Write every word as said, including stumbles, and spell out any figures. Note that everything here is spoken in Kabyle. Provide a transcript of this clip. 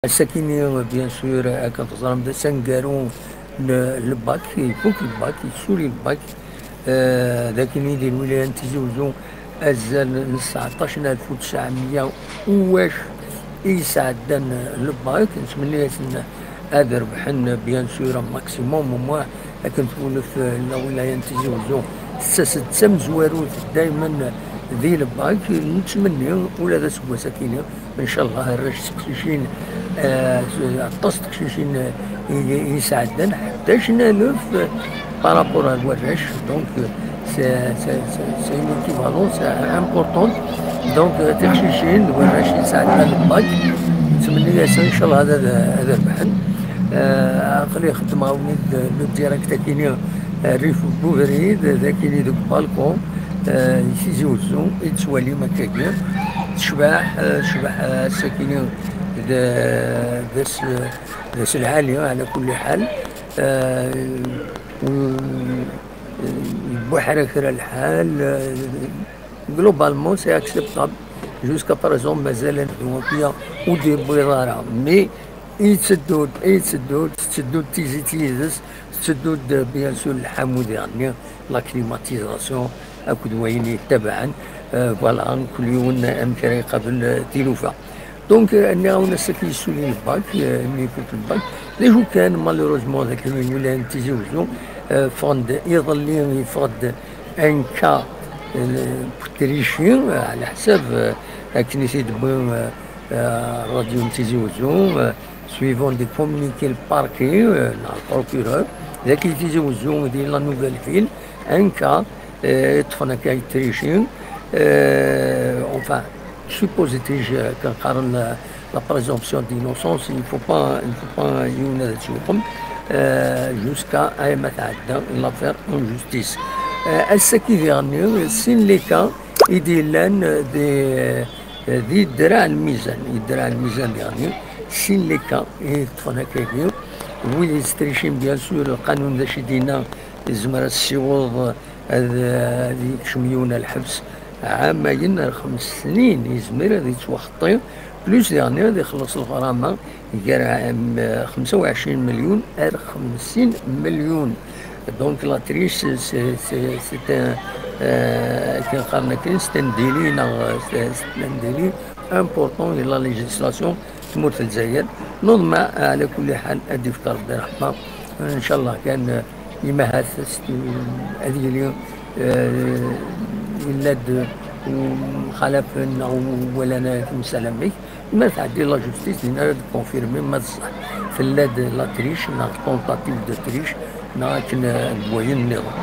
Ass-akini, bien sûr, akken teẓram, d ass aneggaru n lbak, ifuk lbak, yessuli lbak. Eh, d akken i di lwilaya n Tizi Uzzu, azal n sɛeṭṭac alef u tesɛemya uwac i yesɛeddan lbak. Nettmenni-asen ad rebḥen, bien sûr, maximum, au moins akken twulef lwilaya n Tizi Uzzu tettas-d d tamezwarut daymen di lbak. Nettmenni ula d aseggas-akini, ncallah, arrac s teqcicin, eh, aṭas n teqcicin, eh, i, i yesɛeddan, ḥdac alef, eh, par rapport ar warrac. Donc, eh, c'est, c'est, c'est, c'est une équivalence, eh, importante. Donc, eh, tiqcicin d warrac i yesɛeddan lbak, nettmenni-asen ncallah ad, ad, ad rebḥen. Eh, aql-i xeddmeɣ-awen-id le direct-akini, eh, rrif n ubrid, d akini deg balcon, eh, i Tizi Uzzu, i tettwalim akkagi. Tecbeḥ, eh, tecbeḥ, eh, ass-akini d, d ass, d ass lɛali, ɛla kulli ḥal. Eh, u-, yewweḥra kra lḥal, eh, globalement, c'est acceptable. Jusqu'à présent, mazal ad nebdu akya, ur d-yewwiḍ ara. Mais yetteddu-d, yetteddu-d, tetteddu-d tizit yid-s, tetteddu-d, bien sûr, lḥamu diɣenni, la climatisation, akked wayen yettabaɛen. Euh, voilà, kul yiwen amek ara iqabel, euh, tilufa. Donc, euh, nniɣ-awen ass-agi yessuli lbak, euh, mi ifuk lbak. D acu kan, malheureusement, d akken lwilaya n Tizi Uzzu, euh, ffɣen-d iḍelli, yeffeɣ-d un cas, euh, n trichi, euh, ɛla ḥsab, euh, akken i t-id-tewwi, euh, euh, rradyu n Tizi Uzzu, euh, suivant des communiqués n le parquet, euh, neɣ le procureur, d akken Tizi Uzzu di la Nouvelle Ville, un cas, euh, yeṭṭfen akka trichi, euh, enfin, supposé triche, euh, akken qqaren la, la présomption d'innocence, il faut pas, il faut pas yiwen ad tt-yuqem, euh, jusqu'à ayen ma tɛedda l'affaire en justice. Euh, ass-agi diɣenni, sin les cas i d-yellan, euh, di, euh, di ddreɛ n lmizan, di ddreɛ n lmizan diɣenni, sin les cas i yeṭṭfen akkagi, wid yettrichin, bien sûr, lqanun d acu i d-yenna, yezmer ad ssiweḍ ad, ad yekcem yiwen ar lḥebs ɛamayen ar xems snin, yezmer ad yettwaxeṭṭi, plus diɣenni ad ixelleṣ lɣrama gar, em, xemsa u ɛecrin melyun ar xemsin melyun. Donc la triche, c'est, c'est, c'est un, euh, akken qqaren akken, c'est un délit, neɣ, c'est, c'est un délit important de la législation n tmurt n Lezzayer. Neḍmeɛ, ɛla kulli ḥal, ad d-yefk Rebbi ṛṛeḥma. Ncallah kan, eh, imahat s-, ad yili, eh, yella-d umxalafen neɣ walan temsal amek. Ma tɛeddi la justice, din ara d-confirmer ma d ṣṣeḥ tella-d la triche neɣ tentative de triche neɣ akken, eh, d wayen nniḍen.